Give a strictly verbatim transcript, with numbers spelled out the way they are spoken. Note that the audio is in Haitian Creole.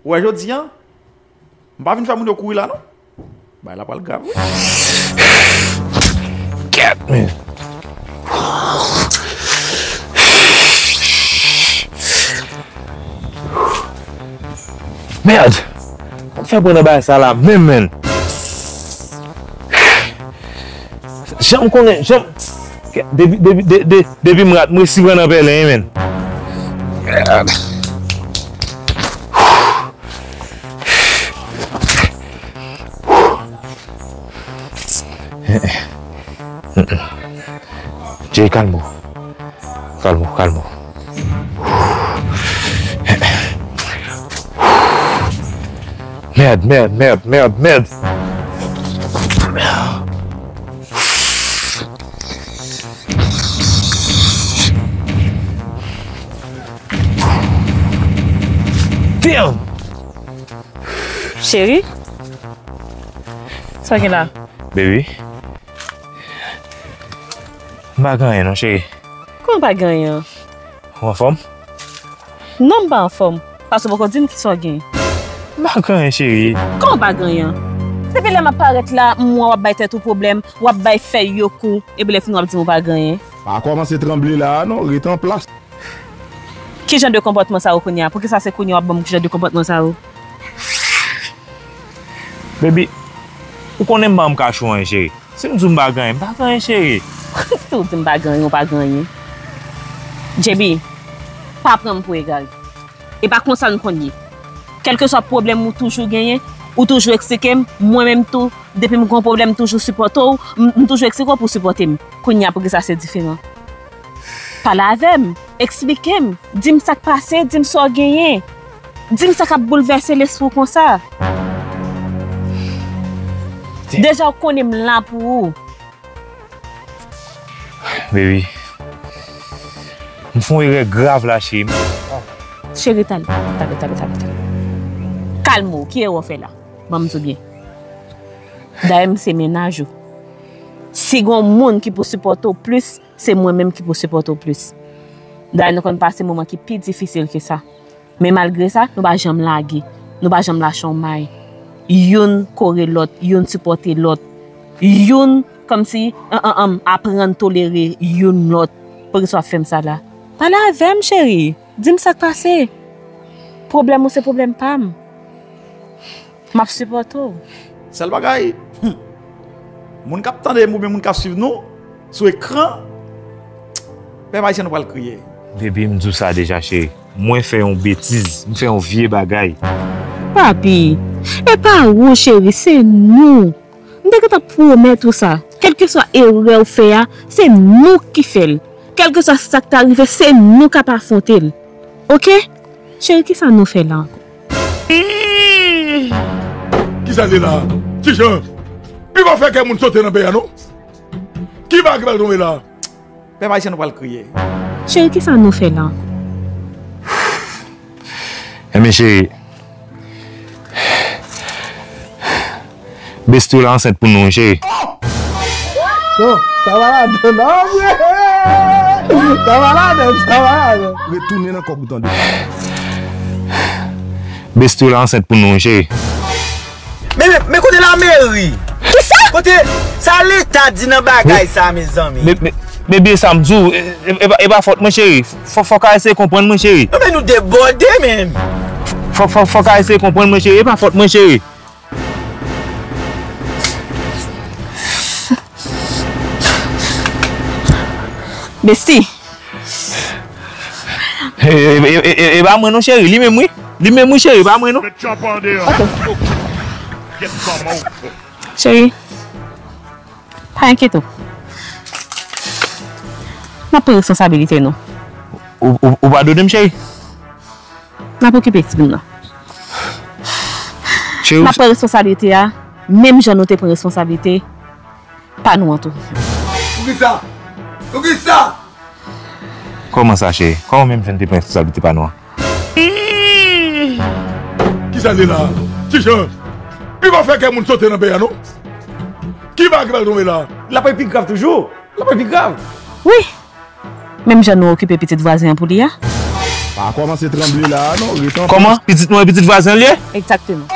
Ou wè jodi a, m pa vin fè moun yo kouri la non. Bagay la pral grav wi. Kèt, men. Mèd! Sa m fè pran nan bagay sa la menm, menn? Jan m konnen, jan m, depi, depi, de, de, depi m rat, m resi pran nan pèlen, wi, menn. Mèd! Jay, kalme w. Kalme w, kalme w. Mèd, mèd, mèd, mèd, mèd. Damn! Cheri? Sa w gen la? Baby? M pa gen anyen non, cheri. Kòman w pa gen anyen? Ou anfòm? Non, m pa anfòm. Paske w poko di m kisa w gen. M pa gen anyen, cheri. Kòman w pa gen anyen? Depi lè m ap parèt la, m wè w ap bay tèt ou pwoblèm, w ap bay fèy yo kou, epi lè fini w ap di m ou pa gen anyen. Pa kòmanse tranble la a non, ret an plas. Ki jan de konpòtman sa yo kounye a? Poukisa se kounye a w ap ban m ki jan de konpòtman sa yo? Baby, ou konnen m pa janm kache w anyen, cheri. Si m di w m pa gen anyen, m pa gen anyen, cheri. Si w di m pa gen anyen, ou pa gen anyen. J B, pa pran m pou egare. E pa konsa n konn ye. Kèlkeswa pwoblèm ou toujou genyen, ou toujou eksplike m, mwen menm tou, depi m gen yon pwoblèm, m toujou sipòte w, m, m toujou eksplike w pou w sipòte m. Kounye a, poukisa se diferan? Pale avè m, eksplike m, di m sa k pase, di m sa w genyen. Di m sa k ap boulvèse lespri w konsa. Deja w konnen m la pou ou. Baby, m fè yon erè grav la, cheri. Cheri, talè, talè, talè, talè, talè. Kalme w, ki erè w fè la? Ban m di w byen. Dayè, m se mennaj ou. Si gen yon moun ki pou sipòte w plis, se mwen menm ki pou sipòte w plis. Dayè, nou konn pase moman ki pi difisil ke sa. Men malgre sa, nou pa janm lage. Nou pa janm lache yon may. Youn kore lòt, youn sipòte lòt. Youn kòmsi, an, an, an, aprann tolere youn lòt. Poukisa w ap fè m sa la? Pale avè m, cheri. Di m sa k pase. Pwoblèm ou se pwoblèm pa m. M ap sipòte w. Sèl bagay, hmm, moun k ap tande m oubyen moun k ap swiv nou sou ekran, pèp ayisyen nou pral kriye. Baby, m di w sa deja, cheri. Mwen fè yon betiz, m fè yon vye bagay. Papi, e pa ou, cheri, se nou. M te gentan pwomèt ou sa. Kèlkeswa erè w fè a, se nou ki fè l. Kèlkeswa sa k ta rive, se nou k ap afwonte l. Oke? Cheri, kisa nou fè la ankò? Kisa l ye la? Kijan? Li pa fè kè moun sote nan pè a, non? Ki bagay ki pral tonbe la? Pèp ayisyen nou pral kriye. Cheri, kisa nou fè la ankò? Enben, cheri, Besti w la ansent pou nou, wi, cheri. Non, sa pa ladan, non, vre. Sa pa ladan, sa pa ladan. Retounen nan kòb ou tande. Besti w la ansent pou nou, wi, cheri. Men, men, men kote lameri? Kisa? Kote, sa leta di nan bagay sa, mezanmi? Men, men, men byen sa m di w, e, e, e pa, e pa fòt mwen, cheri. Fò, fòk a eseye konprann mwen, cheri. Non, men nou debòde, men. Fò, fò, fòk a eseye konprann mwen, cheri. E pa fòt mwen, cheri. Besti. E, e, e, e, e pa mwen non, cheri. Li menm, wi. Li menm, wi, cheri. Pa mwen, non. Met tchòp an deyò. Ok. Cheri, pa enkyete w. N ap pran responsabilite nou. Ou, ou, ou padone m, cheri? N ap okipe timoun nan. Cheri, n ap pran responsablite a, menm jan nou te pran responsablite pa nou an tou. Poukisa? Poukisa? Kòman sa, cheri? Kòman menm jan n te pran responsablite pa nou an? Kisa l ye la? Kijan? Li pa fè kè moun sote nan pè a, non? Ki bagay ki pral tonbe la? L ap pi grav toujou. L ap pi grav. Wi. Menm jan nou okipe pitit vwazen an pou li a. Pa kòmanse tranble la a non, ret anfòm. Kòman? Pitit mwen, pitit vwazen l ye? Egzakteman.